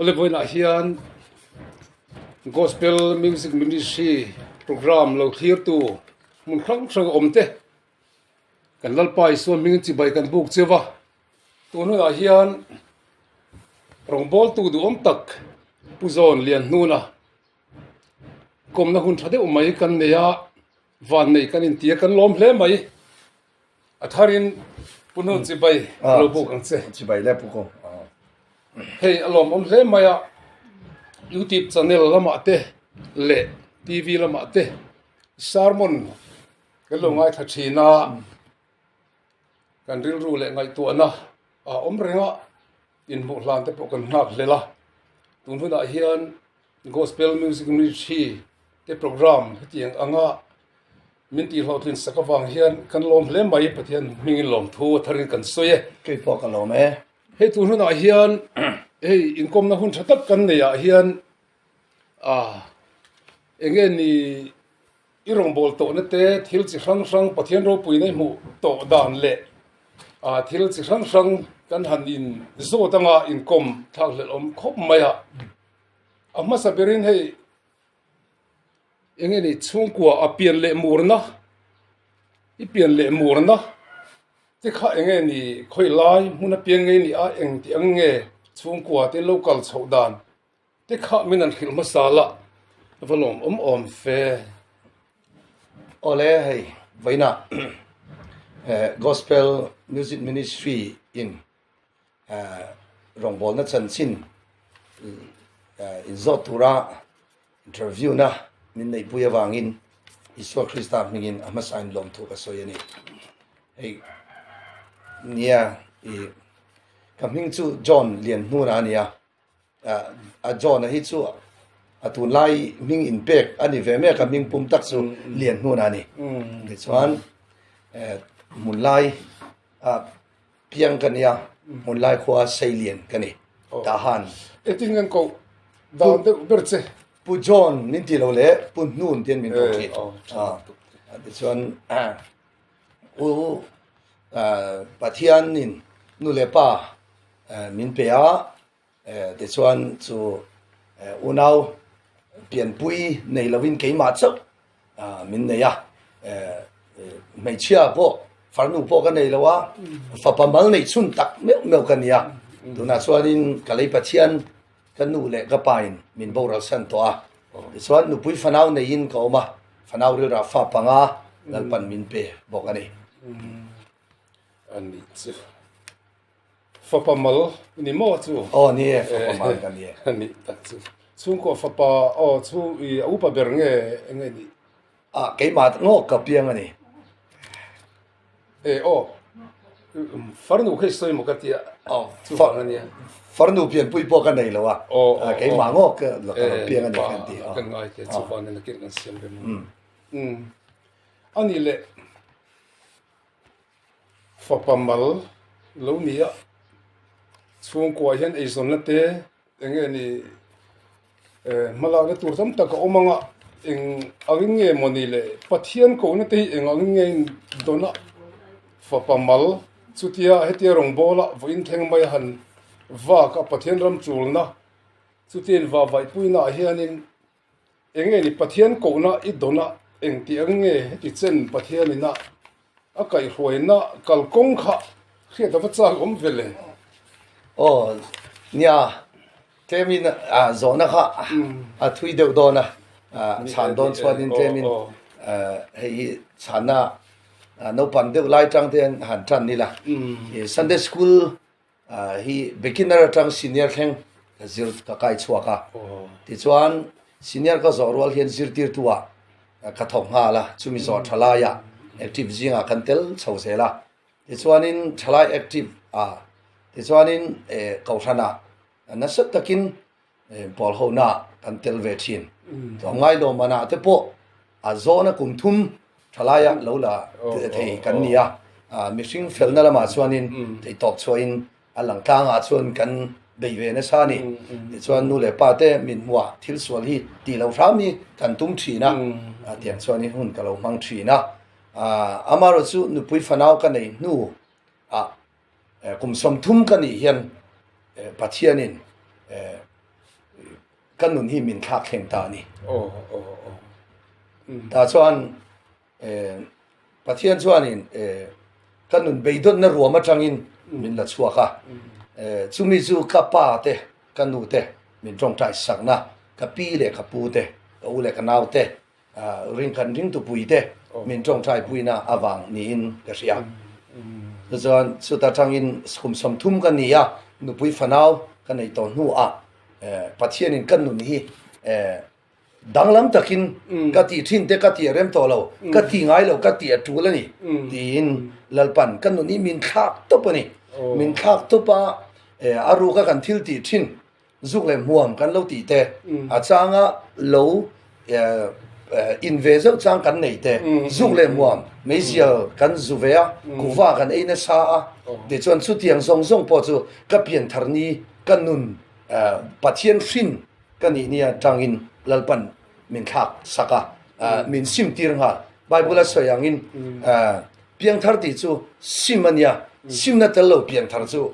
Awle vawiinah hian Gospel Music Ministry programme lo thlirtu hmun hrang hrang a awm te kan Lalpa Isua hmingin chibai kan buk cheu a, tun hunah hian rawngbawltu duhawm tak Pu Zawn Lianhnuna kawmna hun tha deuh mai kan nei a, vannei kan intia kan lawm hle mai. A tharin Pu Hnun chibai a lo buk ang che. Chibai le Pu Ko. Hei a lawmawm hle mai a, YouTube channel lamah te leh TV lamah te sermon kan lo ngaithla thin a, kan rilru leh ngaihtuahna a awm reng a, inhmuh hlan te pawh kan nghak hlel a, tun hunah hian Gospel Music Ministry te programme hetiang anga min tihhlawhtlin sak avang hian kan lawm hle mai, Pathian hmingin lawmthu a tharin kan sawi e. Kei pawh ka lawm e. Hei tun hunah hian hei inkawmna hun tha tak kan neiah hian ah enge ni i rawngbâwl tawhna te thil chi hrang hrang Pathian ropuina i hmuh tawh dan leh ah thil chi hrang hrang kan han in zawt anga inkawm thlak hlelh awm khawp mai a. A hmasa berin hei eng nge ni chhungkua a pian leh murna i pian leh murna te kha eng nge ni khawi lai hmun a piang ngei ni a eng tih ang nge chhungkua te lo kal chhoh dan te kha min an hrilh hmasa la va lawm awm awm fe. Awle hei vawiinah Gospel Music Ministry in rawngbawlna chanchin inzawt tura interview na min neihpui avangin Isua Krista hmingin a hmasain lawmthu ka sawi a ni. Hei nia i ka hming chu John Lianhnuna a ni a, a John-a hi chu a tunlai hming inpek a ni ve mek a, hming pum tak chu Lianhnuna a ni. Tichuan hmunlai a Piang ka nia, hmunlai khua Seilian ka ni. Tahan. Engtin nge an koh dan deuh ber che? Pu John min ti lo leh Pu Hnun te min koh thin. Tichuan u Pathianin nu leh pa min pe a, Tichuan chu unau pianpui nei lovin keimah chauh min nei a, hmeichhia pawh farnu pawh ka nei lo a, fapa mal neih chhun tak meuh meuh ka ni a, tunah chuanin ka lei Pathian ka nu leh ka pain min boral san tawh a, tichuan nupui fanau neiin ka awm a, fanau rilrah fa panga Lalpan min pe bawk a ni. A nih chu. Fapa mal i ni maw chu? Aw ni e, fapa mal ka ni e. A nih tak chu. Chhungkaw fapa aw chu i a upa ber nge eng nge nih? Ah keimah ngawk ka piang a ni. E aw, farnu kha i sawi maw ka tia? Aw, chu vang a nia. Farnu pianpui pawh ka nei lo a, keimah ngawk ka lo piang a ni kan ti. Kan ngai te chu vangin a kilh kan siam rem a. A nih leh. Fapa mal lo ni a, chhungkua hian eizawnna te eng nge ni hmalakna tur tam tak a awm ang a, eng angin nge maw ni le Pathian kohna te hi eng angin nge in dawn a, fapa mal chutia hetia rawngbâwl a vawiin thleng mai a han vak a Pathian ram chulna chutia in vahvaihpuina ah hianin Eng nge ni Pathian kohna i dawn a, engti ang nge heti chen Pathian ina a kaihhruaina kalkawng kha hriat a va chak awm ve le? Aw, nia, tlemin zawhna kha a thui deuh dawn a, chhan dawn chuanin tlemin hei hi chhanna naupang deuh lai tang te hian han tan ila. Sunday School Hi beginner atang senior thleng ka zir ka kai chhuak a, tichuan senior ka zawh rual hian zirtirtu ah ka thawk nghal a, chumi zawh thalai ah active zingah kan tel chho zel a, tichuanin thalai active ah tichuanin kohhran ah nasa takin Pawl ho na kan tel ve thin. Tlawmngai lawmmanah te pawh a zawna kum thum thalaia lo la thei kan ni a. Mihring felna lamah chuanin theihtawp chhuahin a lang tlangah chuan kan bei ve nasa a ni. Tichuan nu leh pa te min hmuah thil sual hi tih loh hram hi kan tum thin a, tiang chuanin hun ka lo hmang thin a. Amaherawhchu nupui fanau ka nei hnu ah Kum 30 ka nih hian Pathianin. ka nun hi min thlak thleng ta a ni. Tah chuan Pathian chuanin ka nun beidawnna ruam atangin min la chhuak a, chumi chu ka pa te, ka nu te min tawngtai sakna, ka pi leh ka pu te, ka u leh ka nau te, ring kan ringtupui te min tawngtai puina avang niin ka hria. Tichuan chuta tangin kum 30 ka ni a, nupui fanau ka nei tawh hnuah Pathianin ka nun hi Danglam takin ka tih thin te ka tih a rem tawh lo, ka ti ngai lo, ka tih a tul a ni tiin Lalpan ka nun hi min thlak tawp a ni. Min thlak tawp a, a ruka kan thil tih thin zuk leh hmuam kan lo tih te, a changa lo in ve zeuh chang kan nei te, zuk leh hmuam meizial kan zu ve a, kuva kan ei nasa a, tichuan chutiang zawng zawng pawh chu ka pianthar ni ka nun Pathian hrin Ka nih nia tangin Lalpan min thlak sak a, min sim tir nghal. Bible a sawi angin piangthar tih chu sim a nia, simna tel lo piangthar chu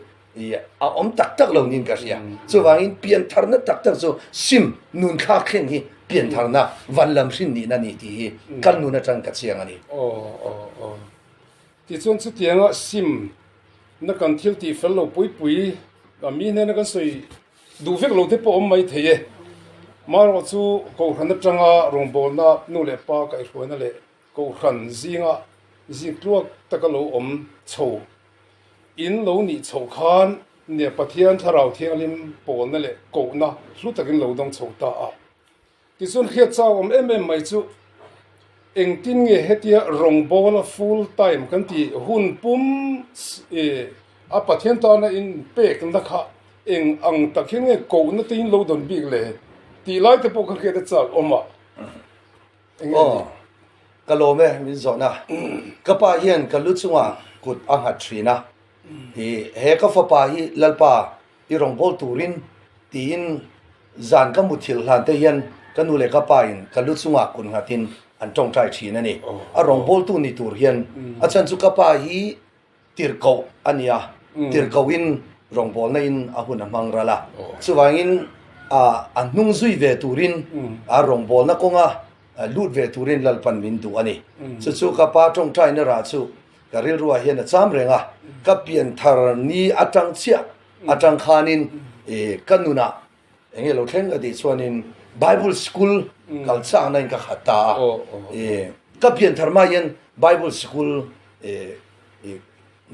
a awm tak tak lo niin ka hria. Chuvangin piantharna tak tak chu sim nun thlak thleng hi piantharna van lam hrin nihna a ni tih hi kan nun atang ka chiang a ni. Tichuan chutianga sim na kan thil tih fel lo pui pui a mi hnena kan sawi Duh vek lo te pawh awm mai thei e. Marawh chu Kohhran atanga rawngbawlna nu leh pa kaihhruaina leh Kohhran zinga zik tluak taka lo awm chho in lo nih chhoh khan nia Pathian Thlarau Thianghlim pawlna leh kohna hlu takin lo dawng chho ta a. Tichuan hriat chau awm em em mai chu engtin nge hetia rawngbawla full time kan tih hun pum a Pathian tana in pekna kha eng ang tak hian nge kohna te in lo dawn bik le tih lai te pawh kha hriat a chak awm a. Eng nge ni? Ka lawm e min zawhna. Ka pa hian ka lu chungah kut a nghat thin a. He ka fapa hi Lalpa I rawngbâwl turin tiin zan ka muthilh hlan te hian ka nu leh ka pa in ka lu chungah kut nghatin an tawngtai thin a ni. A rawngbâwltu ni tur hian a chhan chu ka pa hi tirhkoh a ni a, tirhkohin rawngbâwlna in a hun a hmang ral a. Chuvangin a hnung zui ve turin a rawngbâwlna kawnga lut ve turin Lalpan min duh a ni. Chu chu ka pa tawngtaina rah chu Ka rilruah hian a cham reng a, ka pianthar ni atang chiah atang khanin ka nunah eng nge lo thleng ka tih chuanin Bible school kal chakna in ka khat ta a, ka pianthar hma hian Bible school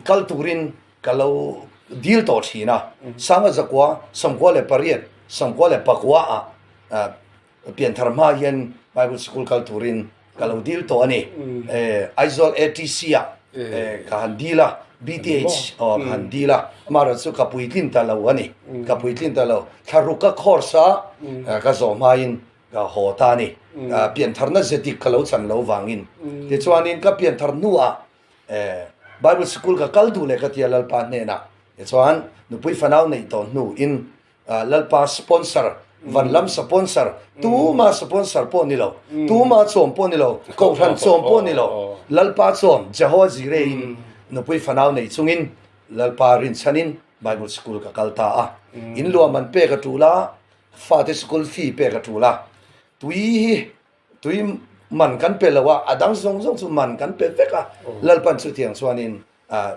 kal turin ka lo dil tawh thin a, Sanga zakua 98 94 ah Pianthar hma hian Bible School kal turin ka lo dil tawh a ni. Aizawl ATC ah ka han dil a, BTH aw ka han dil a, amaherawhchu chu ka puitlin ta lo a ni. Ka puitlin ta lo. Thlaruk ka course a ka zawh hmain ka haw ta a ni. Piantharna ze dik ka lo chan lo vangin. Tichuanin ka pianthar hnuah Bible School ka kal duh leh ka ti a Lalpa hnenah. Tichuan nupui fanau neih tawh hnuin Lalpa sponsor, van lam sponsor, tuma sponsor pawh ni lo, tuma chawm pawh ni lo, kohhran chawm pawh ni lo, Lalpa chawm Jehovah Jireh in nupui fanau nei chungin Lalpa rinchhanin Bible school ka kal ta a. In luam an pek a tul a, fate school fee pek a tul a, tui hi tui man kan pe lo a, a dang zawng zawng chu man kan pe vek a, Lalpan chutiang chuanin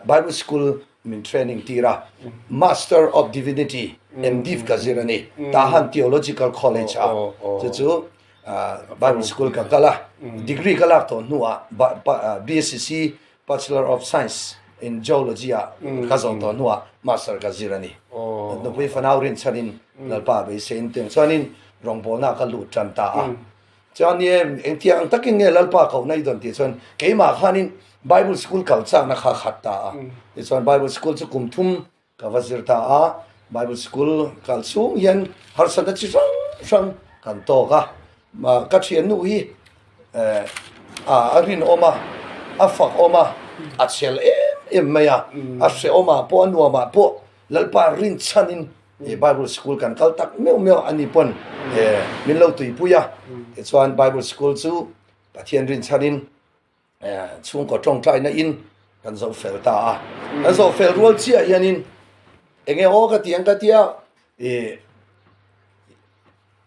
Bible School min training tir a, Master of Divinity, MDiv ka zir a ni, Tahan Theological College a, chu chu Bible School ka kal a, degree ka lak tawh hnuah BSc Bachelor of Science in Geology ah ka zawh tawh hnuah Master ka zir a ni. Nupui fanau rinchhanin Lalpa beiseiin tiang chuanin rawngbawlna ka lut tan ta a. Chuan ni em, engtiang ang takin nge Lalpa kohna i dawn tih chuan keimah khanin Bible School kal chakna kha khat ta a. Tichuan Bible School chu kum thum ka va zir ta a. Bible School kal chhung hian harsatna chi hrang hrang kan tawk a. Ka thiannu hi a rinawm a, a fakawm a, a chhel em em mai a. A hrehawmah pawh a nuamah pawh Lalpa rinchhanin I Bible School kan kal tak meuh meuh a ni pawn min lo tuipui a, tichuan Bible School chu Pathian rinchhanin chhungkaw tawngtaina in kan zo fel ta a. Kan zo fel rual chiah hianin enge aw ka ti ang ka tia i.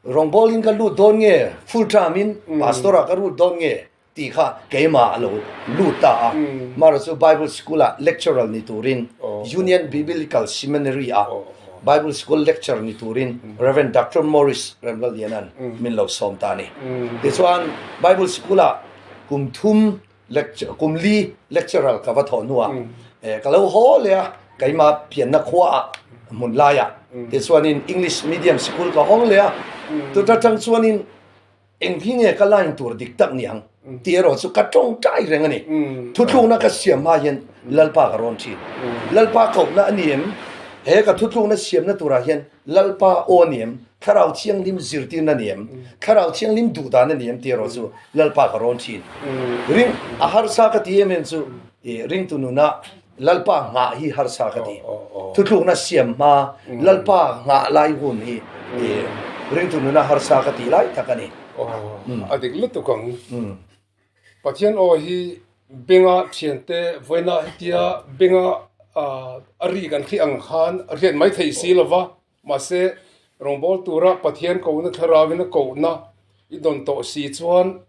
Rawngbawlin ka lut dawn nge, full term in pastor ah ka lut dawn nge tih kha keimah a lo lut ta a. Mara chu Bible school ah lecturer ni turin Union Biblical Seminary ah Bible school lecturer ni turin Rev. Doctor Morris Remlalliana'n min lo sawm ta a ni. Tichuan Bible school ah kum thum Lecture, kum li lecturer ka va thawh hnuah ka lo haw leh a, keimah pianna khuaah hmun laiah tichuanin English medium sikul ka hawng leh a, tuta tang chuanin eng hi nge ka line tur dik tak ni ang tih erawh chu ka tawngtai reng a ni. Thuthlukna ka siam hma hian Lalpa ka rawn thin. Lalpa kohna a ni em? He ka thuthlukna siamna turah hian Lalpa aw a ni em? Thlarau Thianghlim zirtirna a ni em? Thlarau Thianghlim duhdan a ni em tih erawh chu Lalpa ka rawn thin. Ring a harsa ka ti em em chu i ringtu nuna Lalpa nghah hi harsa ka ti. Thutlukna siam hma Lalpa nghah lai hun hi i ringtu nuna harsa ka tih lai tak a ni. A dik lutuk ang. Pathian aw hi benga thiante vawiina hetia benga a ri kan hriat ang khan a hriat mai thei si lo va, mahse rawngbâwl tura Pathian kohna thlarauin a kohna i dawn tawh si chuan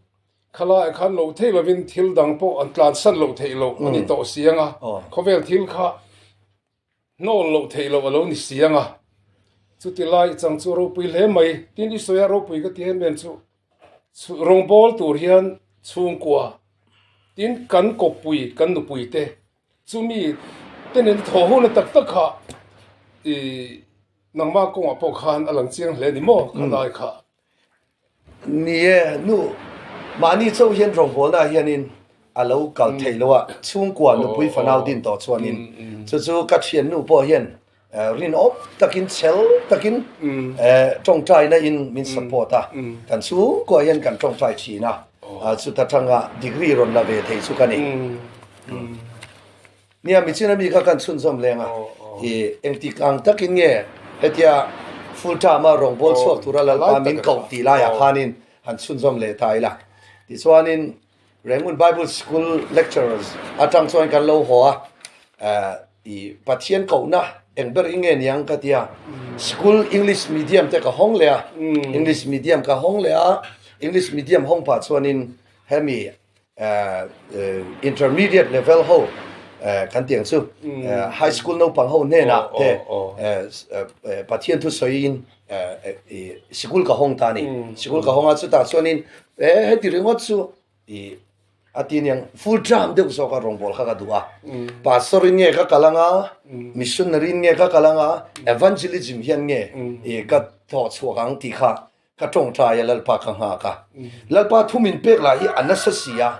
khalaiah khan lo thei lovin thil dang pawh an tlansan loh theih loh a ni tawh si ang a, khawvel thil kha Hnawl loh theih loh a lo ni si ang a, chuti lai chang chu ropui hle mai. Tin, i sawi a ropui ka ti em em chu, rawngbâwl tur hian chhungkua, tin kan kawppui, kan nupui te, chumi te nen thaw huna tak tak kha i nangmah kawngah pawh khan a lang chiang hle ni maw khalai kha. Ni e, nu, mahni chauh hian rawngbawlna hianin a lo kal theih lo a, chhungkua nupui fanau din tawh chuanin chu chu ka thiannu pawh hian rinawm takin chhel takin tawngtaina in min support a, kan chhungkua hian kan tawngtai thin a, chuta tanga degree rawn la ve thei chu ka ni. Nia, michina mi kha kan chhunzawm leng a, i engtik ang takin nge hetia full term a rawngbâwl chhuak tura Lalpa min koh tih laiah khanin han chhunzawm leh ta ila. Tichuanin Rangoon Bible School lecturers atang chuan kan lo haw a, i Pathian kohna eng ber hi nge niang ka ti a, school English medium te ka hawng leh a, English medium ka hawng leh a, English medium hawng pah chuanin hemi intermediate level ho kan tih ang chu high school naupang ho hnenah te Pathian thu sawiin sikul ka hawng ta a ni. Sikul ka hawng a chutah chuanin heti ringawt chu ih a ti aniang full term deuh zawk a rawngbâwl kha ka duh a. Pastor in nge ka kal anga missionary in nge ka kal anga evangelism hian nge ka thawh chhuak ang tih kha Ka tawngtai a Lalpa ka nghak a. Lalpa thu min pek lah hi a nasa si a.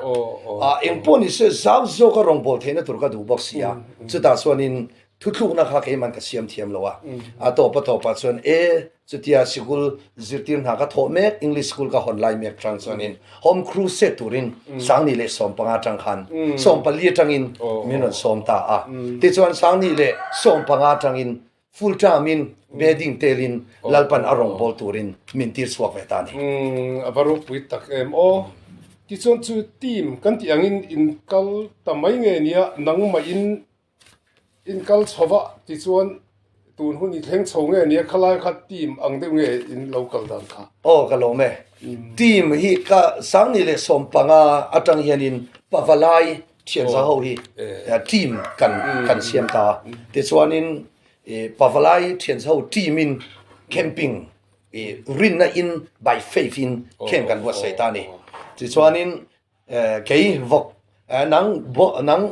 A eng pawh ni se zau zawk a rawngbâwl theihna tur ka duh bawk si a. Chutah chuanin thuthlukna kha keiman ka siam thiam lo a. A tawp a tawpah chuan e chutia sikul zirtir hna ka thawh mek English school ka hawn lai mek tang chuanin Home Crusade turin Sangni leh 15 atang khan 14 atangin min rawn sawm ta a. Tichuan Sangni leh 15 atangin Full term in bedding tel in Lalpan a rawngbâwl turin min tir chhuak ve ta a ni. Umm a va ropui tak em aw. Tichuan chu team kan tih angin in kal ta mai nge nia nangmah in in kal chho va tichuan tun hun i thleng chho nge nia khalai kha team ang deuh nge in lo kal dan kha. Aw ka lawm e. Team hi ka Sangni leh 15 atang hianin Pavalai Thianza ho hi team kan kan siam ta a, tichuanin Pavalai thianza ho team in camping rinna in by faith in camp kan buatsaih ta a ni. Tichuanin kei vawk nang nang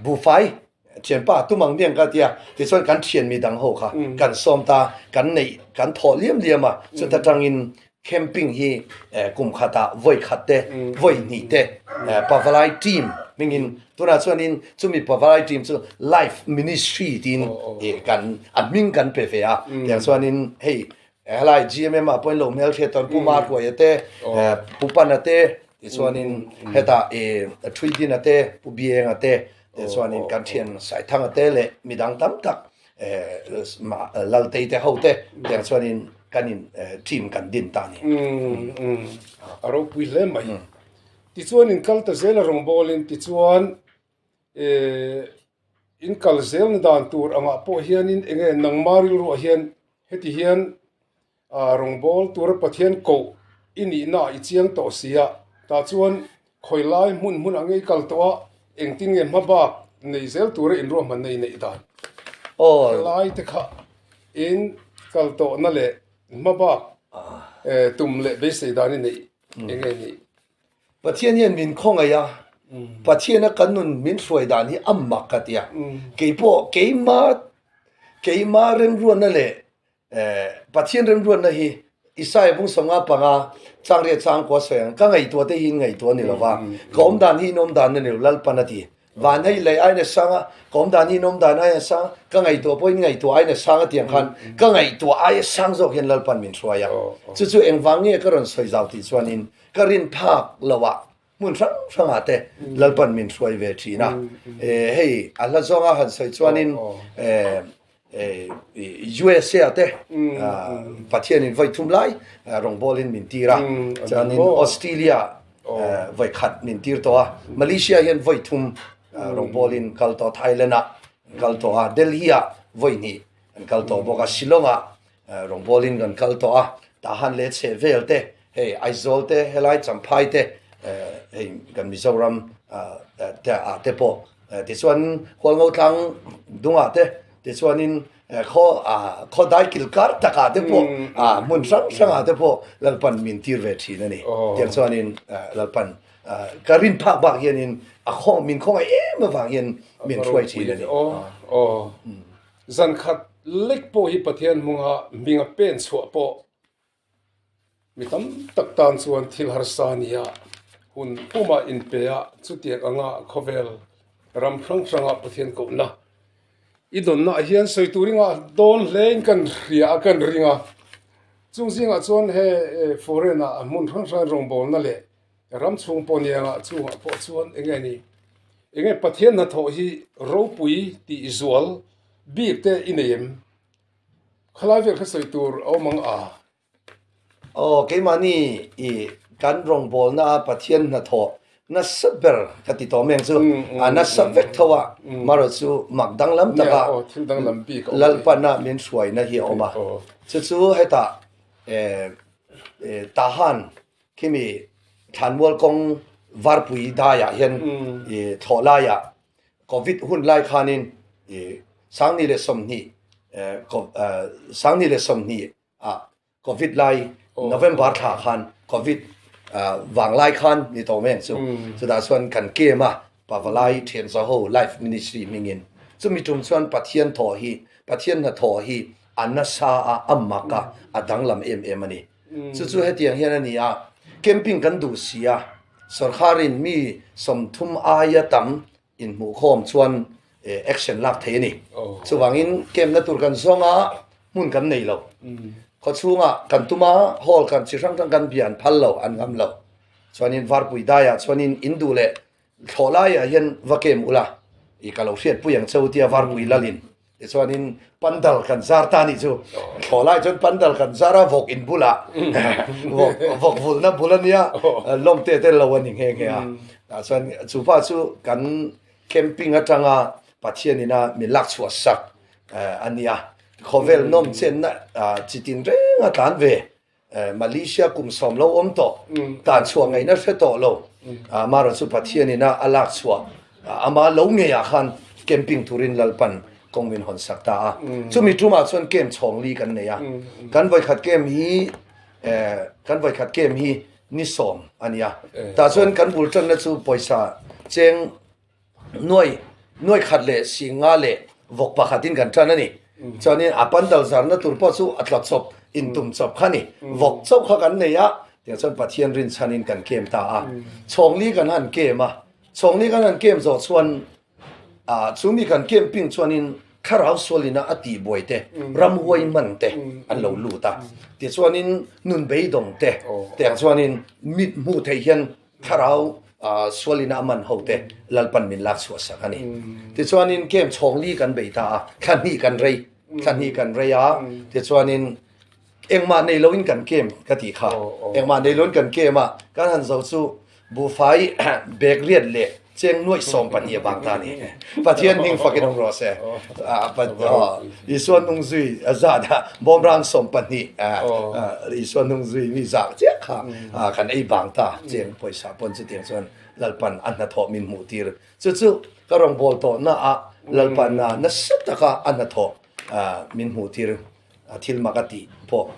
buhfai thianpa tum ang miang ka tia, tichuan kan thian mi dang ho kha kan sawm ta, kan neih kan thawh liam liam a, chuta tangin Camping hi kum khatah vawi khat te, vawi hnih te Pavalai team hmingin tunah chuanin chumi Pavalai team chu Life Ministry tiin kan a hming kan pe ve a. Tiang chuanin hei helai GMM ah pawhin lo hmelhriat tawn Pu Mahruaia te, Pu Pana te tichuanin hetah Thuidina te, Pu Bienga te tichuanin kan thian Saithanga te leh midang tam tak Laltei te ho te tiang chuanin kan in team kan din ta a ni. A ropui hle mai. Tichuan in kal ta zel a rawngbawlin tichuan in kal zelna dan tur angah pawh hianin enge nangma rilruah hian heti hian. Rawngbâwl tura Pathian koh i nihna i chiang tawh si a, tah chuan khawi lai hmun hmun ang i kal tawh a, engtin nge hmabak nei zel tura inruahmanna i neih dan? Helai te kha in kal tawhna leh hmabak tum leh beisei dan i neih eng nge nih? Pathian hian min khawngaih a, Pathiana kan nun min hruai dan hi a mak ka ti a, keipawh keima keima remruatna leh Pathian remruatna hi Isaiah bung sawmnga panga changriat changkua sawi ang ka ngaihtuah te hi in ngaihtuah a ni lo va, ka awm dan hi in awm dan a ni lo Lalpan a ti. Van hei lei aiin a sang a, ka awm dan hi in awm dan aiin a sang, ka ngaihtuah pawh in ngaihtuah aiin a sang a ti ang khan ka ngaihtuah aia sang zawk hian Lalpan min hruai a. Chu chu engvang nge ka rawn sawi zau tih chuanin ka rin phak loah hmun hrang hrangah te Lalpan min hruai ve thin a. Hei a hla zawnga han sawi chuanin USA ah te Pathianin vawi thum lai rawngbawlin min tir a, chuanin Australia vawi khat min tir tawh a, Malaysia hian vawi thum rawngbawlin kal tawh, Thailand ah kal tawh a, Delhi ah vawi hnih an kal tawh bawk a, Shillong ah Rawngbawlin kan kal tawh a, Tahan leh chheh vel te, hei Aizawl te, helai Champhai te, hei kan Mizoram te ah te pawh tichuan Hualngo tlang dungah te tichuanin khaw khaw dai kil kar takah te pawh hmun hrang hrangah te pawh Lalpan min tir ve thin a ni. Tiang chuanin Lalpan ka rin phak bak hianin a khaw min khawngaih em avang hian min hruai thin a ni. Zan khat lek pawh hi Pathian hmunga hminga pen chhuah pawh mi tam tak tan chuan thil harsa a ni a, hun puma inpe a chutiang anga khawvel ram hrang hranga Pathian kohna i dawnna ah hian sawi tur inga dawn hlein kan hria a kan ring a, chung zingah chuan he foreign ah hmun hrang hrang rawngbawlna leh ram chhung pawh niangah chungah pawh chuan eng nge ni? Enge Pathian hnathawh hi ropui tih zual bik te i nei em? Khalai vel kha sawi tur a awm ang a. Aw, keimahni i kan rawngbawlna a Pathian hnathawh nasa ber ka ti tawh meng chu a nasa vek tho a, marawh chu mak danglam taka Lalpana min hruaina hi a awm a. Chu chu hetah Tahan Khimi Thlanmual kawng Varpui daiah hian i thlawh laiah Covid hun lai khanin i Sangni leh 20 Sangni leh 20 ah Covid lai November thla khan Covid vang lai khan ni tawh mai ang chu. Chutah chuan kan camp a Pavalai Thianzaho Life Ministry hmingin chumi tum chuan Pathian thawh hi Pathian hnathawh hi a nasa a a mak a a danglam em em a ni. Chu chu hetiang hian a ni a, camping kan duh si a, sawrkharin mi 30 aia tam inhmuhkhawm chuan action lak thei a ni. Chuvangin camp na tur kan zawng a, hmun kan nei lo. Khawchhungah kan tum a, hall kan chi hrang hrang kan bia an phal lo, an ngam lo. Chuanin Varpui daiah chuanin in duh leh thlawh laiah hian va camp ula, i ka lo hriatpui ang che u tia Varpui lalin Tichuanin pandal kan zar ta nih chu. Thlawh lai chuan pandal kan zar a, vawk in bulah vawk vawk vulhna bul a nia, lawm te te lo a ni nghe nghe a. Tah chuan chu pa chu kan camping atanga Pathian ina min lak chhuah sak a nia. Khawvel nawm chenna chi tin reng a tlan ve. Malaysia kum sawm lo awm tawh, tan chhuah ngaihna hre tawh lo, amaherawh chu Pathian ina a lak chhuah ama lo ngeiah khan camping turin Lalpan kawng min hawn sak ta a. Chumi tumah chuan camp chhawng li kan nei a, kan vawikhat camp hi kan vawikhat camp hi ni sawm a ni a, tah chuan kan bul tanna chu pawisa cheng Nuai, nuai khat leh singa leh vawk pakhatin kan tan a ni. Chuanin a pandal zarna tur pawh chu a tla chawp, intum chawp kha a ni. Vawk chauh kha kan nei a, tiang chuan Pathian rinchhanin kan kem ta a. Chhawngli kan han kem a, chhawngli kan han kem zawh chuan ah chu mi kan camping chuanin thlarau sualina a tihbuai te, ramhuai hman te an lo lut a. Tichuanin nun beidawng te, tiang chuanin mit hmuh theih hian Thlarau sualin a man ho te Lalpan min lak chhuah sak a ni. Tichuanin camp chhawng li kan bei ta a, thla hnih kan rei, thla hnih kan rei a, tichuanin engmah nei loin kan camp ka tih kha, engmah nei loin kan camp a, kan han zo chu buhfai bag riat leh. Cheng nuaih 12 a bang ta a ni. Pathian hming fakin awm rawh se. Isua hnung zui zat ah bawmrang 12 Isua hnung zui mi zah chiah kha kan ei bang ta. Cheng pawisa pawn chutiang chuan Lalpan a hnathawh min hmuh tir. Chu chu ka rawngbâwl tawhna ah Lalpan nasa taka a hnathawh min hmuh tir thil mak a tih pawh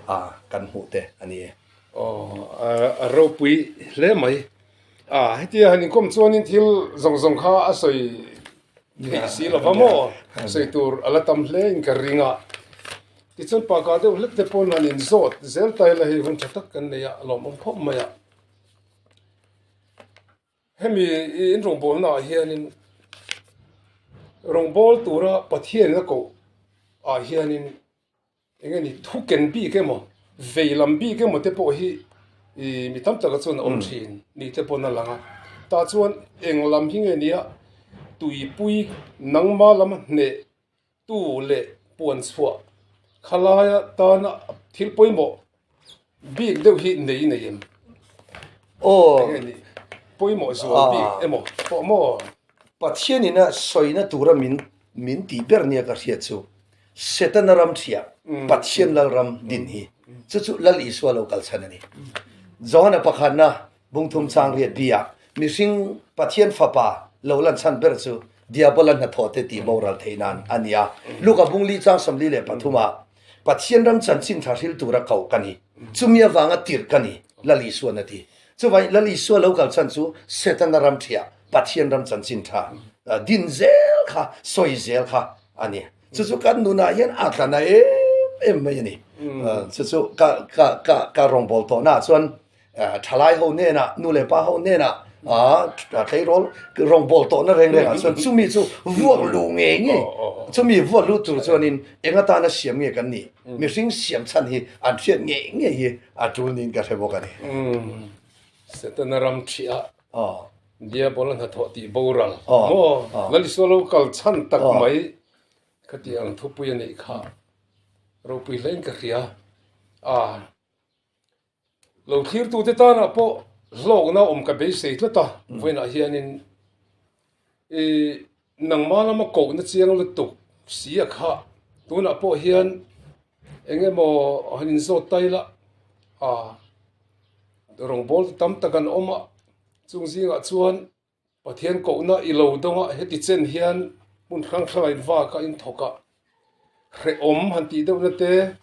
kan hmuh te a ni e. Aw, a ropui hle mai. A, hetia han inkawm chuanin thil zawng zawng kha a sawi theih si lo va maw? Sawi tur a la tam hle in ka ring a. Tichuan paka deuh hlek te pawn han inzawt zel ta ila hei hun tha tak kan nei a, a lawmawm khawp mai a. Hemi in rawngbawlna ah hianin rawngbâwl tura Pathianin a koh ah hianin Eng nge ni, thu ken bik emaw, vei lam bik emaw te pawh hi ih mi tam taka chuan a awm thin ni te pawn a lang a. Tah chuan eng lam hi nge nia tuipui nangma lama hneh tu leh puan chhuah khalaia tana thil pawimawh bik deuh hi nei nei em? Aw. Eng nge ni, pawimawh zual bik emaw pawh maw? Pathianin a sawina tura min min tih ber nia ka hriat chu Setana ram thiah Pathian lal ram din hi chu chu Lal Isua lo kal chhan a ni. Johana pakhatna bungthum chang riat bi ah mihring Pathian fapa lo lan chhan ber chu Diabola hnathawh te tih boral theih nan a ni a. Luka bungli chang 43 ah Pathian ram chanchin tha hril tura koh ka ni, chumi avanga tirh ka ni, Lal Isuan a ti. Chuvangin Lal Isua lo kal chhan chu Setana ram thiah Pathian ram chanchin tha din zel kha, sawi zel kha a ni. Chu chu kan nunah hian a tla na em em mai a ni. Chu chu ka ka ka ka rawngbâwl tawhnaah chuan thalai ho hnenah, nu leh pa ho hnenah tleirawl rawngbâwl tawhna reng rengah chuan chumi chu vuak luh ngei ngei, chumi vuak luh tur chuanin eng atana siam nge kan nih, mihring siam chhan hi an hriat ngei ngei hi a tul niin ka hre bawk a ni. Setana ram thiah Diabola hnathawh tih boral maw? Lal Isua lo kal chhan tak mai khati ang thupui a neih kha ropui hlein ka hria a. Lo thlirtute tanah pawh hlawkna awm ka beisei tlat a, vawiinah hianin i nangma lama kohna chiang lutuk si a kha tunah pawh hian eng emaw han inzawt ta ila a rawngbâwl tam tak an awm a. Chung zingah chuan Pathian kohna i lo dawng a, heti chen hian hmun hrang hrangah in vak a, in thawk a, hrehawm han tih deuhna te,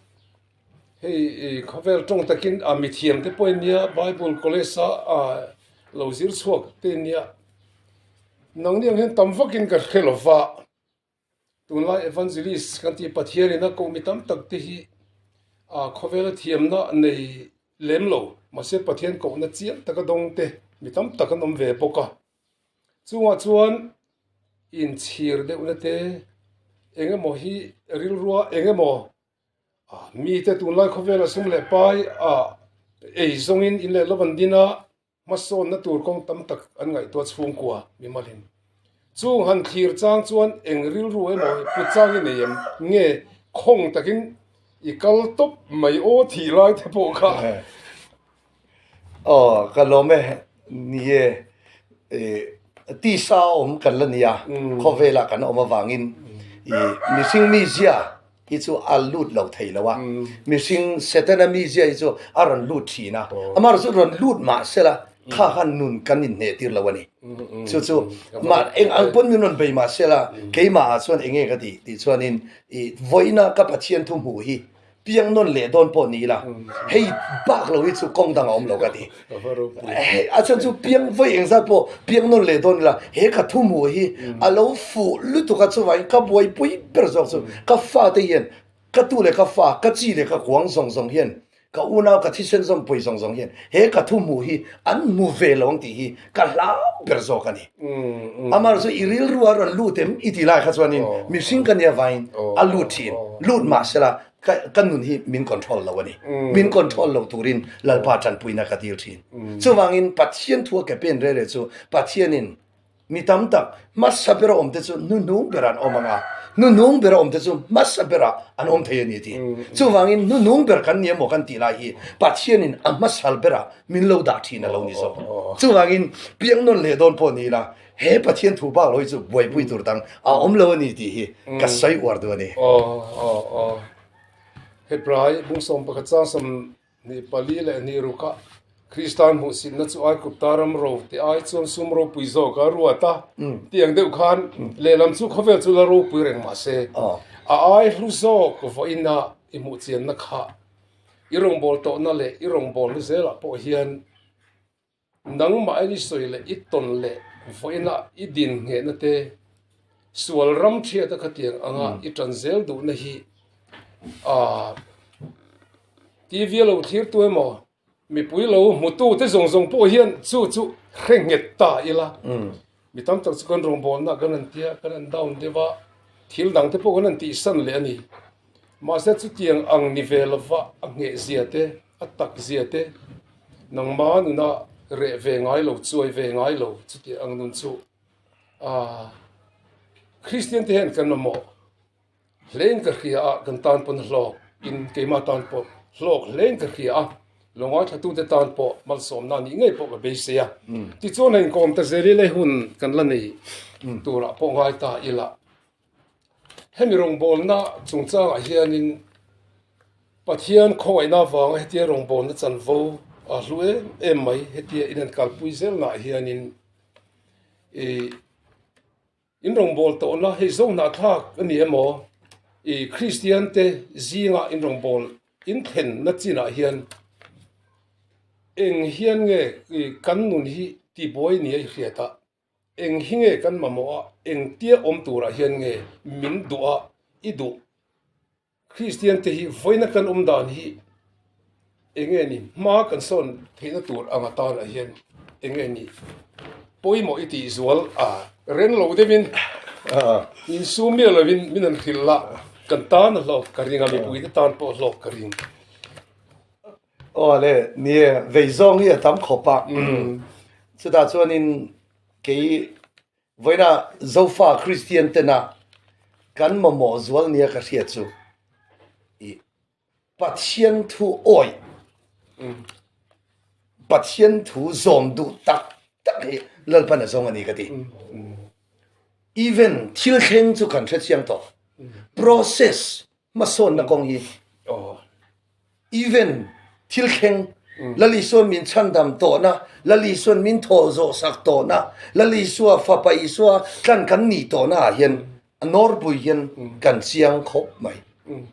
hei khawvel tawng takin a mithiam te pawh in nia, Bible College a lo zir chhuak te in nia, nangni ang hian tam vakin ka hre lo va. Tunlai Evangelist kan tih Pathianin a koh mi tam tak te hi khawvela thiamna nei lem lo, mahse Pathian kohna chiang taka dawng te mi tam tak an awm ve bawk a. Chungah chuan inchhir deuhna te, eng emaw hi rilrua eng emaw mite tunlai khawvela sum leh pai ei zawngin in leh lo an din a, Hmasawnna tur kawng tam tak an ngaihtuah chhungkua mimalin. Chung han thlir chang chuan eng rilru emaw put chang i nei em? Nge khawng takin i kal tawp mai aw thih lai te pawh kha. Aw ka lawm e, ni e, tisa awm kan la nia, khawvelah kan awm avangin i mihring mizia hi chu a lut lo thei lo a, mihring Setana mizia hi chu a rawn lut thin a, amaherawhchu chu rawn lut mah sela kha khan nun kan inhneh tir lo a ni. Chu chu mah eng ang pawn min rawn bei mah sela keimah ah chuan eng nge ka tih tih chuanin i vawiina ka Pathian thu hmuh hi piang nawn leh dawn pawh ni ila hei bak lo hi chu kawng dang a awm lo ka ti. A chhan chu piang vawi engzat pawh piang nawn leh dawn ila he ka thu hmuh hi a lo fuh lutuk a chuvangin ka buaipui ber zawk chu ka fate hian ka tu leh ka fa ka chi leh ka kuang zawng zawng hian ka unau ka thisen zawmpui zawng zawng hian he ka thu hmuh hi an hmu ve lo ang tih hi ka hlau ber zawk a ni. Amaherawhchu i rilru a rawn lut em i tih lai kha chuanin mihring ka nia vangin a lut thin lut mahsela Ka nun hi min control lo a ni. Min control lo turin Lalpa tanpuina ka dil thin. Chuvangin Pathian thu a ke pen rere chu Pathianin mi tam tak hmasa bera awmte chu hnuhnung berah an awm ang a, hnuhnung bera awmte chu hmasa berah an awm thei a ni a ti. Chuvangin hnuhnung ber kan ni emaw kan tih lai hi Pathianin a hmasal berah min lo dah thin a lo ni zawk. Chuvangin piang nawn leh dawn pawh ni ila. he Pathian thu bak lo hi chu buaipui tur dang a awm lo a ni tih hi ka sawi uar duh a ni. Aw aw aw. Hebrai bungsawm pakhat chang 24 leh hnih rukah Kristan hmuhsitna chu Aigupta ram ro tih ai chuan sum ropui zawk a ruat a, tih ang deuh khan lehlam chu khawvel chu la ropui reng mah se, a ai hlu zawk vawiina i hmuh chianna kha i rawngbâwl tawhna leh i rawngbâwlna zelah pawh hian Nangmah i sawi leh i tawn leh vawiina i din nghehna te, sual ram thiata khatiang anga i tan zel duhna hi aah TV a lo thlir tu emaw mipui lo hmutu te zawng zawng pawh hian chu chu hre nghet ta ila. Mi tam tak chu kan rawngbawlna kan han tia, kan han down deuh a, thil dang te pawh kan han tihsan leh a ni. Mahse chutiang ang ni ve lova a ngheh zia te, a tak zia te, nangma nuna reh ve ngai lo, chuai ve ngai lo chutiang ang nun chu aah Kristian te hian kan mamawh. Hlein ka hria a, kan tan pawn hlawk in keimah tan pawh hlawk hlein ka hria a, lo ngaithlatute tan pawh malsawmna nih ngei pawh ka beisei a. Tichuan hei inkawm ta zel ila hun kan la nei turah pawh ngai ta ila. Hemi rawngbawlna chungchangah hianin Pathian khawngaihna avanga hetia rawngbawlna chanvo a hlu em em mai hetia in han kalpui zelnaah hianin ih In rawngbâwl tawhna hei zo hnahthlâk a ni emaw, i Kristiante zînga in rawngbâwl in thlenna chinah hian eng hian nge kan nun hi tibuai nia i hriat a, eng hi nge kan mamawh a, engtia awm tûrah hian nge min duh a, i duh? Kristian te hi vawiina kan awm dan hi eng nge ni hma kan sawn theihna tur ang atanah hian eng nge ni pawimawh i tih zual a reng lo deuhin insum miah lovin min han hrilh la kan tan a hlawk ka ring a mipui te tan pawh a hlawk ka ring. Aw le ni e vei zawng hi a tam khawp a chutah chuanin kei Vawiina Zofa Kristian tena kan mamawh zual nia ka hriat chu i Pathian thu awih, Pathian thu zawm duh tak tak hi Lalpan a zawng a ni ka ti. Even thil thleng chu kan hrechiang tawh, process hmasawnna kawng hi even thil thleng Lal Isuan min chhandam tawhna, Lal Isuan min thawh zawh sak tawhna, Lal Isua Fapa Isua tlan kan nih tawhna ah hian a nawrpui hian kan chiang khawp mai.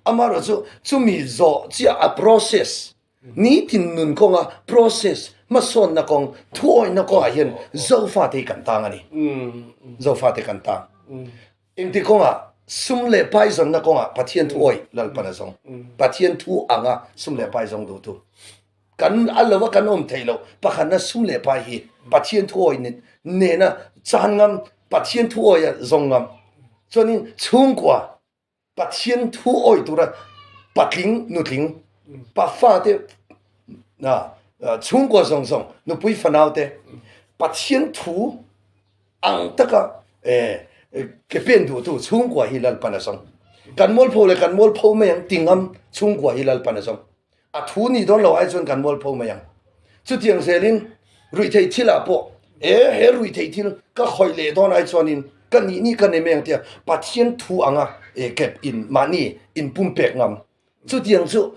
Amaherawh chu chumi zawh chiah a process nitin nun kawnga process hmasawnna kawng thuawihna kawngah hian Zofate hi kan tang a ni. Zofate kan tang. Engti kawngah? Sum leh pai zawnna kawngah Pathian thu awih Lalpan a zawng. Pathian thu anga sum leh pai zawng duhtu. Kan a lova kan awm theih loh pakhatna sum leh pai hi Pathian thu awih nena chan ngam, Pathian thu awih a zawng ngam. Chuanin chhungkua Pathian thu awih tura patling, nutling, pafa te chhungkua zawng zawng, nupui fanau te Pathian thu Ang taka ke pen duhtu chhungkua hi Lalpan a zawng. Kan mualpho leh kan mualpho mai ang ti ngam chhungkua hi Lalpan a zawng. A thu ni dawn lo ai chuan kan mualpho mai ang. Chutiang zelin ruihtheih thilah pawh e he ruihtheih thil ka khawih leh dawn ai chuanin ka nih nih ka nei mai ang tia Pathian thu anga kep in mahni inpumpek ngam. Chutiang chu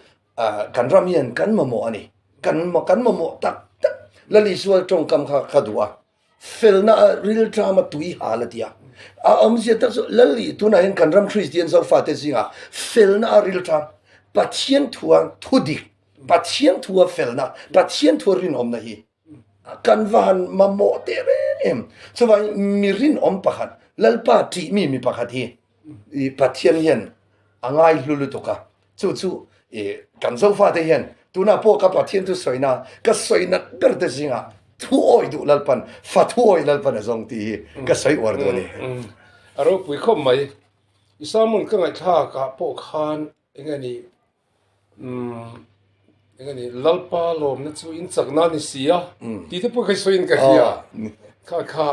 kan ram hian kan mamawh a ni. Kan mamawh tak tak. Lal Isua tawngkam kha ka duh a. Felna a rilṭam a tui hal a ti a. A awmzia tak chu Lali tunah hian kan ram Kristian Zofate zingah felna a rilṭam, Pathian thua thudik, Pathian thua felna, Pathian thua rinawmna hi kan va han mamawh teh reng em. Chuvangin mi rinawm pakhat, Lalpa ṭihmi mi pakhat hi Pathian hian a ngaihlu lutuk a. Chu chu kan Zofate hian tunah pawh ka Pathian thu sawina ka sawi nat ber te zingah thu awih duh Lalpan, fa thu awih Lalpan a zawng tih hi ka sawi uar duh a ni. A ropui khawp mai. I sermon ka ngaihthlak ah pawh khan eng nge ni eng nge ni Lalpa lawmna chu in chakna a ni si a tih te pawh kha i sawiin ka hria. Kha kha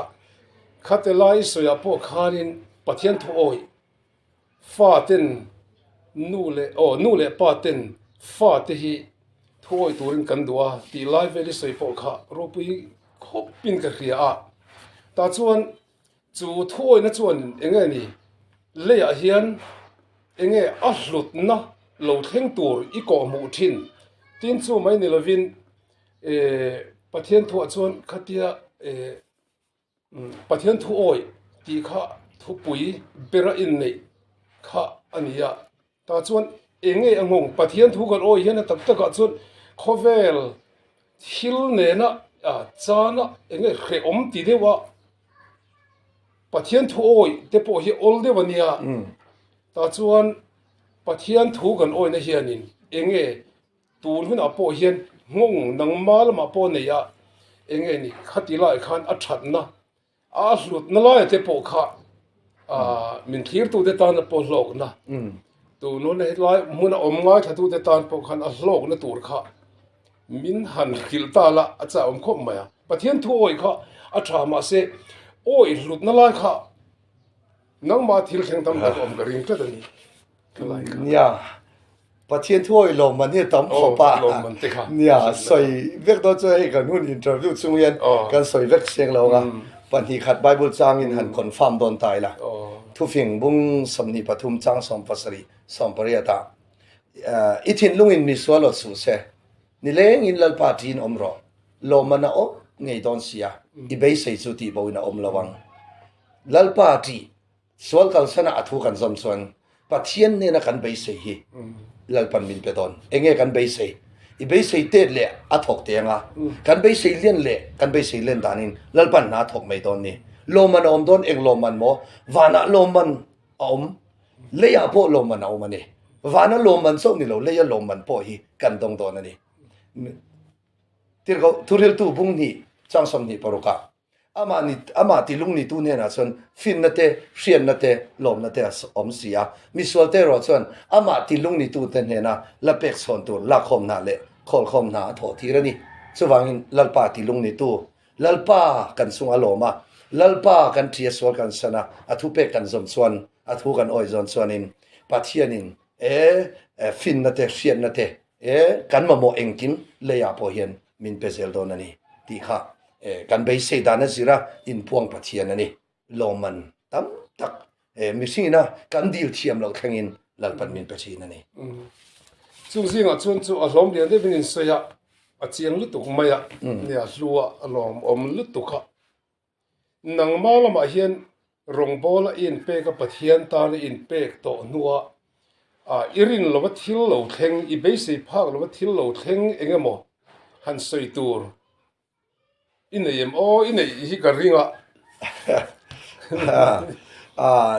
khate lai i sawiah pawh khanin Pathian thu awih Fa ten nu leh aw nu leh pa ten fa te hi thuawi turin kan duh a tih lai vel i sawi pawh kha ropui khawpin ka hria a. Tah chuan. Chu thuawihna chuan eng nge ni? Leiah hian eng nge a hlutna lo thleng tur i kawhhmuh thin? Tin chu mai ni lovin Pathian thuah chuan khatia Pathian thu awih tih kha thupui bera inneih kha a ni a. Tah chuan eng nge a nghawng? Pathian thu kan awih hian a tak takah chuan khawvel thil nena chana eng nge hrehawm ti deuh a, Pathian thu awih te pawh hi awl deuh a nia. Tah chuan Pathian thu kan awihna hianin eng nge tun hunah pawh hian nghawng nangma lamah pawh nei a, eng nge ni khati laiah khan a thatna A hlutna laia te pawh kha min thlirtute tan a pawh hlawkna, tun hun helai hmuna awm ngaithlatute tan pawh khan a hlawkna tur kha min han hrilh ta la a chah awm khawp mai a. Pathian thu awih kha a tha mahse awih hlutna lai kha nangmah thil thleng tam tak a awm ka ring tlat a ni. Nia, Pathian thu awih lawmman hi a tam khawp a, nia sawi vek dawn chuan hei kan hun interview chung hian kan sawi vek seng lo ang a, pahnih khat Bible changin han confirm dawn ta ila, thufing bung 23 chang 17 18 ah i thinlungin mi sual awt suh se, nilengin Lalpa tiin awm rawh, lawmman a awm ngei dawn sia, i beisei chu tihbo in a awm lo ang. Lalpa tih Sual kalsana a thu kan zawm chuan Pathian nena kan beisei hi Lalpan min pe dawn. Enge kan beisei? I beisei tet leh a thawk teh anga, kan beisei lian leh kan beisei len danin Lalpan hna a thawk mai dawn ni. Lawmman a awm dawn, eng lawmman maw? Vanah lawmman a awm, leiah pawh lawmman a awm a ni. Vana lawmman chauh ni lo, leia lawmman pawh hi kan dawng dawn a ni. Tirhkoh Thuhriltu bung hnih chang 26ah Amah ni, amah ti lung nitu hnenah chuan finna te, hriatna te, lawmna te a awm si a. Misual te erawh chuan amah ti lung nitute hnena la pek chhawn tur lakkhawm hna leh khawlkhawm hna a thawh tir a ni. Chuvangin Lalpa ti lung nitu, Lalpa kan chung a lawm a, Lalpa kan ṭi a sual kan san a, a thupek kan zawm chuan, a thu kan awih zawn chuanin Pathianin e finna te, hriatna te, e kan mamawh engkim leiah pawh hian min pe zel dawn a ni tih kha kan beisei dan a zir a, inpuang Pathian a ni. Lawmman tam tak mihringina kan dil thiam loh thlengin Lalpan min pe thin a ni. Chung zingah chuan chu a hlawm lian deuhin insawi a, a chiang lutuk mai a, nia hlua a lawmawm lutuk a. Nangma lamah hian rawngbawla i inpek a, Pathian tana i inpek tawh hnua i rin lova thil lo thleng, i beisei phak lova thil lo thleng eng emaw han sawi tur i nei em aw, i neih hi ka ring a.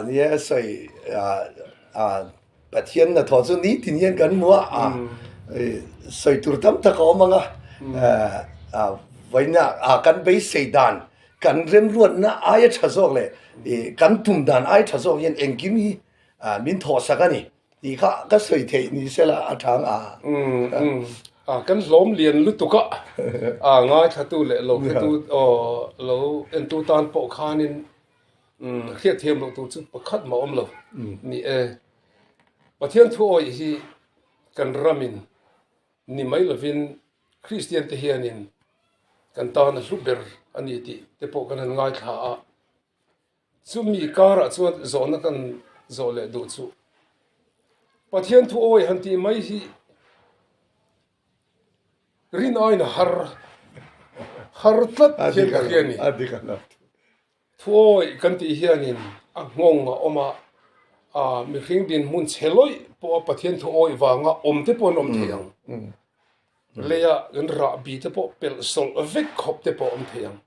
Nia sawi Pathian hnathawh chu nitin hian kan hmu a, sawi tur tam tak a awm ang a, vawiina kan beisei dan, kan remruatna aia tha zawk leh kan tum dan aia tha zawk hian engkim hi min thawhsak a ni tih kha ka sawi theih ni sela a tha ang a. Kan hlawm lian lutuk a, ngaithlatu leh lo hretu lo entu tan pawh khanin Hriatthiam loh tur chu pakhat mah awm lo ni e. Pathian thu awih hi kan ramin ni mai lovin Kristian te hianin kan tan a hlu ber a ni tih te pawh kan han ngaithla a. Chumi karah chuan zawhna kan zawh leh duh chu Pathian thu awih han tih mai hi rin aiin a har har tlat hian ka hria a ni. Thuawi kan tih hianin a nghawng a awm a, a mihring dinhmun chhe lawih pawha Pathian thuawi vanga awm te pawh an awm thei ang. Leia kan rahbi te pawh pelh sawlh vek khawp te pawh awm thei ang.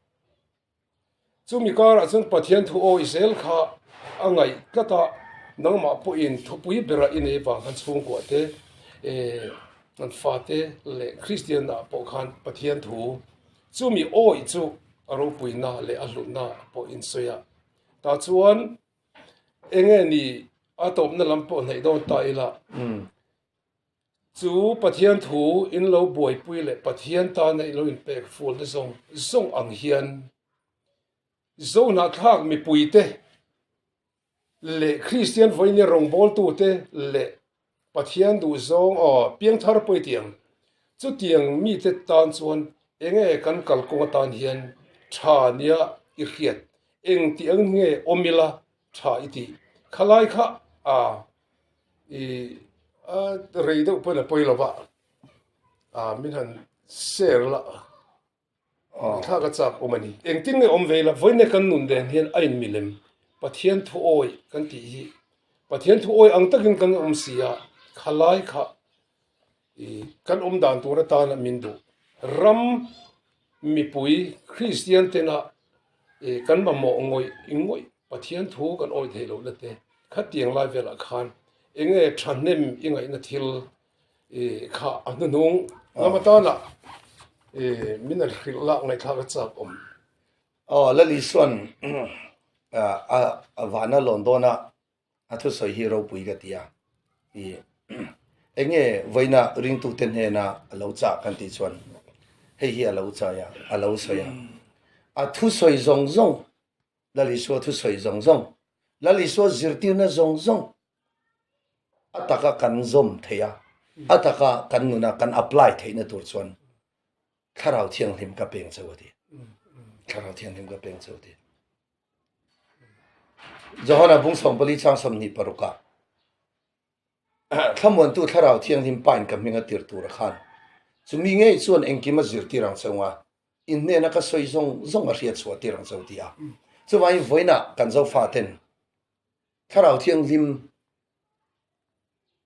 Chumi karah chuan Pathian thuawi zel kha a ngaih tlat a, nangmah pawhin thupui bera i nei vang khan chhungkua te, kan fate leh Kristian ah pawh khan Pathian thu Chumi awih chu a ropuina leh a hlutna pawh in sawi a, tah chuan eng nge ni a tawpna lam pawh hnaih dawn ta ila, chu Pathian thu in lo buaipui leh Pathian tana i lo inpek fulna zawng zawng ang hian Zohnahthlak mipuite leh Kristian vawinia rawngbawltute leh Pathian duhzawng aw piangthar pawi tiang chutiang mite tan chuan enge kan kalkawng atan hian tha nia i hriat? Eng tih ang nge awm ila tha i tih? Khalai kha a i a rei deuh pawhin a pawi lo va, a min han share la thlak a chak awm a ni. Engtin nge awm ve ila vawiin kan nun den hian a inmilem Pathian thu awi kan tih hi Pathian thu awi ang takin kan awm si a, khalai kha i kan awm dan tur atana min duh ram mipui Kristian tena i kan mamawh ngawih ngawih Pathian thu kan awih theih lohna te khatiang lai velah khan enge thahnem i ngaihna thil i kha a hnuhnung lam atana i min an hrilh lak ngaihthlak a chak awm. Aw Lalisuan a vana lawn dawna A thusawi hi ropui ka ti a, i enge vawiina ringtute hnena a lo chah kan tih chuan hei hi a lo chai a, a lo sawi a. A thusawi zawng zawng, Lal Isua thusawi zawng zawng, Lal Isua zirtirna zawng zawng a taka kan zawm theih a, a taka kan nuna kan apply theihna tur chuan Thlarau Thianghlim ka peng cheu a ti. Thlarau Thianghlim ka peng cheu a ti. Johana bung 14 chang 26 ah thlamuantu thlarau thianghlim pain ka hming a tir tur a khan chumi ngei chuan engkim a zirtir ang cheu nga in hnena ka sawi zawng zawng a hriat chhuah tir ang cheu ti a chuvangin vawiinah kan zofa ten thlarau thianghlim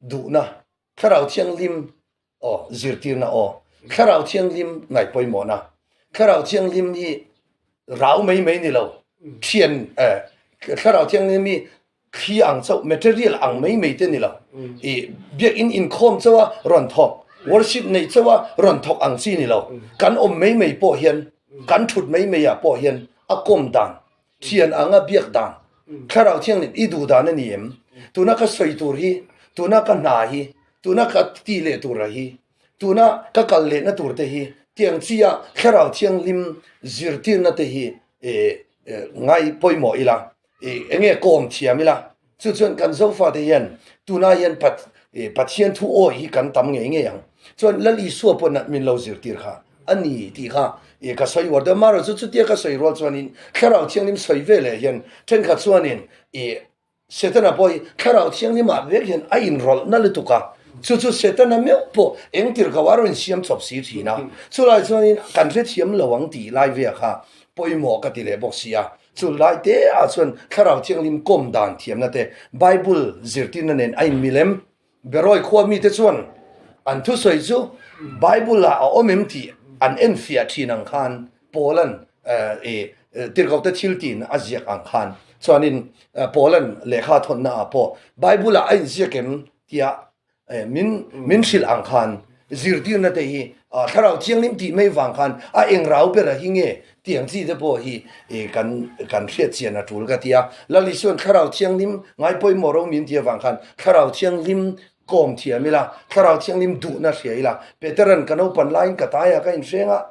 duhna, Thlarau Thianghlim aw zirtirna aw, Thlarau Thianghlim ngaih pawimawhna, Thlarau Thianghlim hi rau mai mai ni lo, thian eh Thlarau Thianghlim hi thli ang chauh, material ang mai mai te ni lo, i biakinn inkhawm chauh a rawn thawk, worship neih chauh a rawn thawk ang chi ni lo, kan awm mai mai pawh hian, kan thut mai mai ah pawh hian a kawm dan Thian anga biak dan, Thlarau Thianghlim i duh dan a ni em? Tuna ka sawi tur hi, tuna ka hna hi, tuna ka ti leh tura hi, tuna ka kal lehna tur te hi, tiang chia Thlarau Thianghlim zirtirna te hi ngai pawimawh ila, enge kawm thiam ila, Chu chuan kan Zofate hian tunah hian Pathian thu awi hi kan tam ngei ngei ang. Chuan Lal Isua pawn min lo zirtir kha a ni tih kha ka sawi uar deuh. Amaherawh chu chutia ka sawi rual chuanin Thlarau Thianghlim sawi ve leh hian thenkhat chuanin i Setana pawh hi Thlarau Thianghlimah vek hian a inrawlhna lutuk a. Chu chu Setana meuh pawh eng tir ko a rawn siam chawp si thin a. Chulai chuanin kan hrethiam lo ang tih lai ve kha pawimawh ka ti leh bawk si a. Chu lai te ah chuan Thlarau Thianghlim kawm dan thiamna te, Bible zirtirna nen a inmilem. Berawi khua mite chuan an thusawi chu Bible ah a awm em tih an enfiah thin ang khan Paula'n i tirhkohte thil tiin a ziak ang khan chuanin Paula'n lehkha thawnna ah pawh Bible ah a inziak em tia Min min hrilh ang khan zirtirna te hi Thlarau Thianghlim tih mai vang khan a eng rau bera hi nge tiang chi te pawh hi kan kan hriat chian a tul ka ti a. Lal Isuan Thlarau Thianghlim ngai pawimawh ro min ti avang khan Thlarau Thianghlim kawm thiam ila, Thlarau Thianghlim duhna hria ila. Peteran ka naupan laiin ka taia ka inhreng a,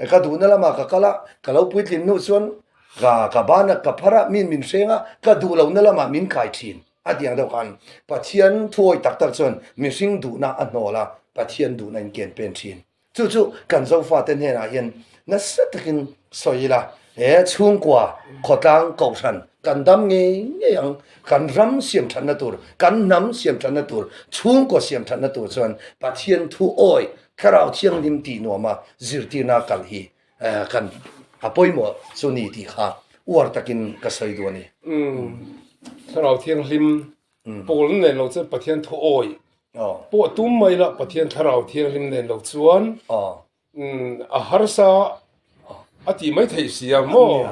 ka duhna lamah ka kal a, ka lo puitlin hnu chuan ka ka bana ka phar a, min min hreng a, ka duh lohna lamah min kai thin. A tiang deuh khan Pathian thuawi tak tak chuan mihring duhna a hnawl a, Pathian duhna in ken pen thin. Chu chu kan Zofate hnenah hian nasa takin sawi ila, he chhungkua khawtlang kohhran kan dam ngei ngei ang, kan ram siam thatna tur, kan hnam siam thatna tur, chhungkua siam thatna tur chuan Pathian thuawi Thlarau Thianghlim tih nuama zirtirna kal hi Kan a pawimawh chu ni tih kha uar takin ka sawi duh a ni. Thlarau Thianghlim pawl nen lo chuan Pathian thu awi pawh tum mai la, Pathian Thlarau Thianghlim nen lo chuan a harsa a tih mai theih si a maw?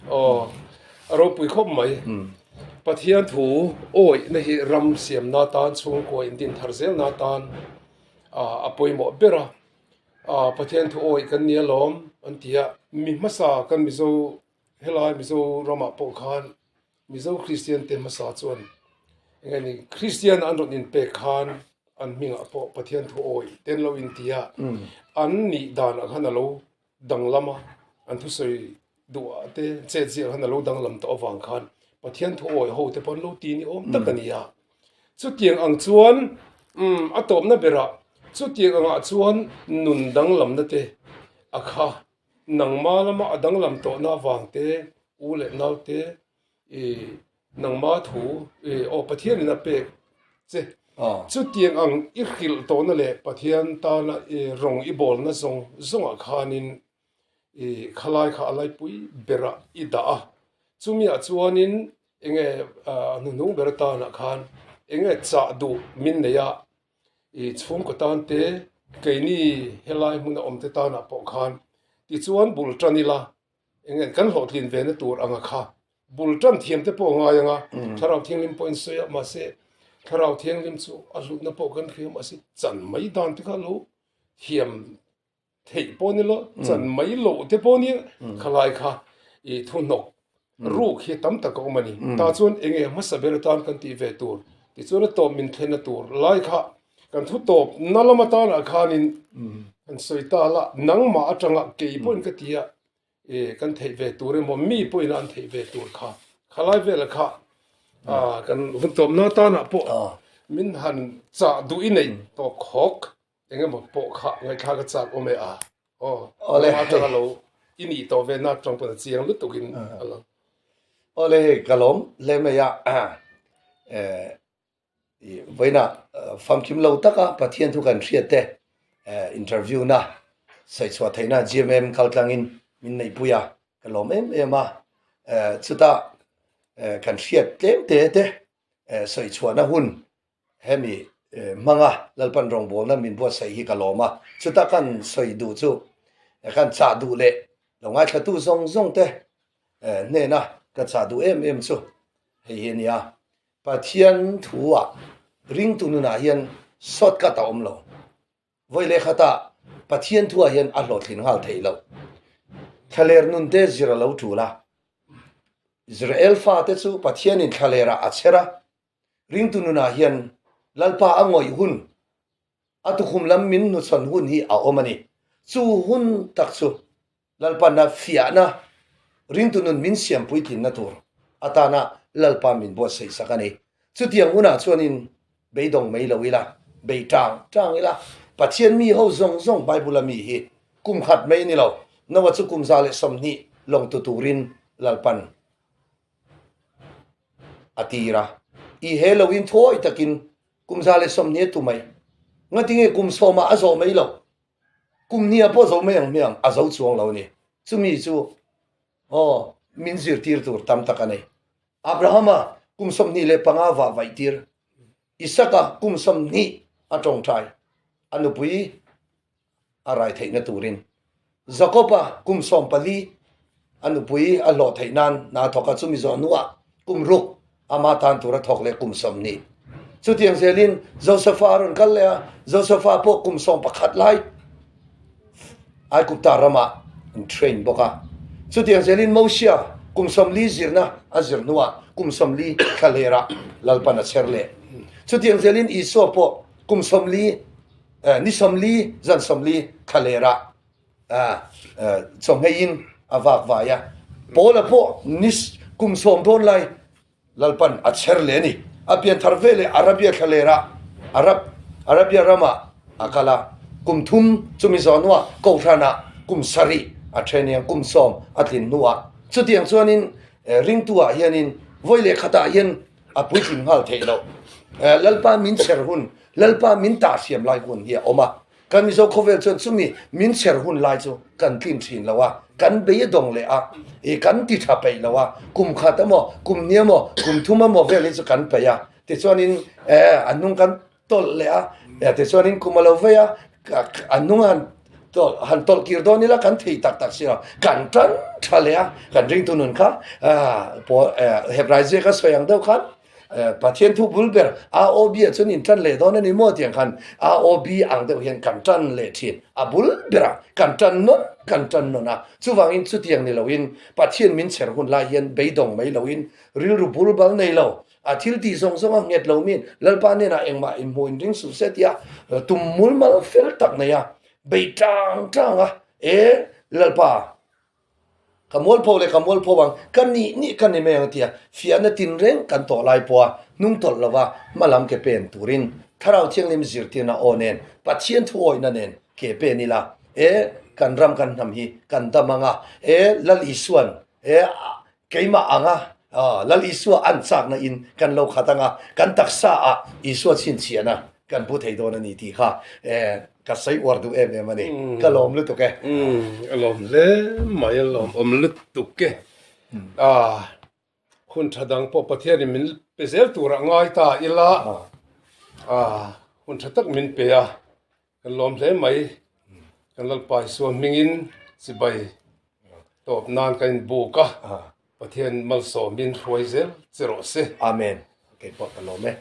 Aw, a ropui khawp mai. Pathian thu awihna hi ram siamna tan, chhungkua indinthar zelna tan a pawimawh ber a. Ah Pathian thu awih kan ni alawm an ti a. Mi hmasa kan Mizo helai Mizo ramah pawh khan Mizo Kristian te hmasa chuan eng nge ni Kristian an rawn inpek khan an hmingah pawh Pathian thu awih te an lo inti a, an nih danah khan a lo danglam a, an thusawi duhah te chet ziah khan a lo danglam tawh avang khan Pathian thu awih ho te pawh an lo ti ni awm tak a ni a. Chutiang ang chuan umm a tawpna berah chutiang angah chuan nun danglamna te a kha nangma lama a danglam tawhna avang te. U leh naute i nangma thu i aw Pathianin a pek che. Chutiang ang i hrilh tawhna leh Pathian tana i rawng i bawlna zawng zawngah khanin i khalai kha a laipui berah i dah a. Chumiah chuanin enge hnuhnung ber atanah khan enge chah duh min nei a, i chhungkaw tan te keini helai hmuna awm te tanah pawh khan tichuan bul tan ila enge kan hlawhtlin ve na tur anga kha bul tan thiam te pawh a ngai anga thlarau thianghlim pawh in sawi a mahse thlarau thianghlim chu a hlutna pawh kan hria mahse chan mai dan te kha lo thiam theih pawh ni lo chan mai loh te pawh nia khalai kha i thu hnawk ruk hi tam tak a awm a ni tah chuan eng nge hmasa ber atan kan tih ve tur tichuan a tawp min thlenna tur lai kha kan thu tawp na lam atanah khanin kan sawi ta la nangmah atanga kei pawhin ka ti a e kan theih ve tur emaw mi pawhin an theih ve tur kha khalai vela kha kan hun tawpna atanah pawh min han chah duh i neih tawp khawk. Eng emaw pawh kha ngaihthlak a chak awm e a. Aw, Awle nangmah atanga lo i nih tawh ve na atang pawn a chiang lutuk in a lang. Awle hei ka lawm hle mai a, eh i vawiinah famkim lo taka Pathian thu kan hriat te interview na sawichhuah theihna GMM kaltlangin min neihpui a, ka lawm em em a, eh chutah kan hriat tlem te te sawichhuahna hun Hemi hmanga Lalpan rawngbawlna min buatsaih hi ka lawm a, chuta kan sawi duh chu kan chah duh leh lo ngaithlatu zawng zawng te hnena ka chah duh em em chu hei hi a ni a, Pathian thu-ah ringtu nunah hian shortcut a awm lo. Vawi leh khatah Pathian thu-ah hian a hlawhtlin nghal theih loh. Thlaler nun te zir a lo tul a, Israel fate chu Pathianin thlalerah a chher a, Ringtu nunah hian Lalpa a ngawih hun, a tukhum lam min hnuchhawn hun hi a awm a ni. Chu hun tak chu Lalpana fiahna, ringtu nun min siam puitlinna tur atana Lalpa min buatsaih sak a ni. Chutiang hunah chuanin beidawng mai lo ila, bei tang tang ila, Pathian mi ho zawng zawng Bible-a mi hi kum khat mai a ni lo, Noah chu kum 120 lawng tu turin Lalpan A tir a, I he lo in thuawi takin kum 120 a tu mai. Ngatinge kum sawmah a zawh mai loh? Kum hniah pawh zo mai ang hmiang, a zo chuang lo a ni. Chumi chu aw min zirtir tur tam tak a nei. Abrahama kum 25 vah vaih tir, Isaka kum 20 a tawngtai, a nupui a rai theihna turin Jakob-a kum 14 a nupui a hlawh theih nan hna a thawk a, chumi zawh hnuah kum ruk ama tan tur a thawk leh kum 20. Chutiang zelin Josefa a rawn kal leh a, Josefa pawh kum 11 lai Aigupta ramah an train bawk a. Chutiang zelin Mosia kum 40 zirna a zir hnuah kum 40 thlalerah Lalpan a chher leh. Chutiang zelin Isua pawh kum 40 Ni 40 zan 40 thlaler ah chawhmeh in a vak vai a, Paula pawh ni kum sawm dawn lai Lalpan a chher leh a ni. A pianthar ve leh Arabia thlaler ah Arab Arabia ram ah a kal a, kum thum chumi zawh hnuah Kohhran ah kum sarih a then hian kum sawm a tlin hnuah chutiang chuanin ringtu ah hianin vawi leh khatah hian a puitling nghal theih loh. Lalpa min chher hun, Lalpa min tah hriam lai hun hi a awm a. Kan Mizo khawvel chuan chumi min chher hun lai chu kan tlin thin lo a, kan bei a dawng leh a, i kan ti tha peih lo a, kum khat emaw, kum hnih emaw, kum thum emaw vel hi chu kan peih a. Tichuanin a hnung kan tawlh leh a, tichuanin kum a lo vei a, a hnung han tawlh han tawlh kir dawn ila kan thei tak tak si lo, kan tan tha leh a, kan ringtu nun kha Hebrai ziaka sawi ang deuh khan Pathian thu bul ber AOB ah chuan in tan leh dawn a ni maw tiang khan AOB ang deuh hian kan tan leh thin, a bul berah kan tan nawn kan tan nawn a, chuvangin chutiang ni loin Pathian min chher hun lai hian beidawng mai loin rilru bul bal nei lo A thil tih zawng zawng a nghet lo min Lalpa hnenah engmah inhmuh in ring suh se tia tum mulmal fel tak nei a, bei tang tang a, E Lalpa, ka mualpho leh ka mualpho ang, ka nih nih ka ni mai ang tia fiahna tinreng kan tawh lai pawha hnung tawlh lova hmalam ke pen turin Thlarau Thianghlim zirtirna aw nen, Pathian thu awihna nen ke pen ila, E kan ram kan hnam hi kan dam ang a, E Lal Isuan, E. Keimah anga Lal Isua an chakna in kan lo khat anga kan taksa ah Isua chhinchhiahna kan pu thei dawn a ni tih kha ka sawi uar duh em em a ni. Ka lawm lutuk e. A lawm hle mai, a lawm awm lutuk e. Hun tha dang pawh Pathianin min pe zel turah ngai ta ila, hun tha tak min pe a, kan lawm hle mai. Kan Lalpa Isua hmingin chibai tawp nan kan inbuk a, Pathian malsawmin hruai zel che rawh se. Amen. Keipawh ka lawm e.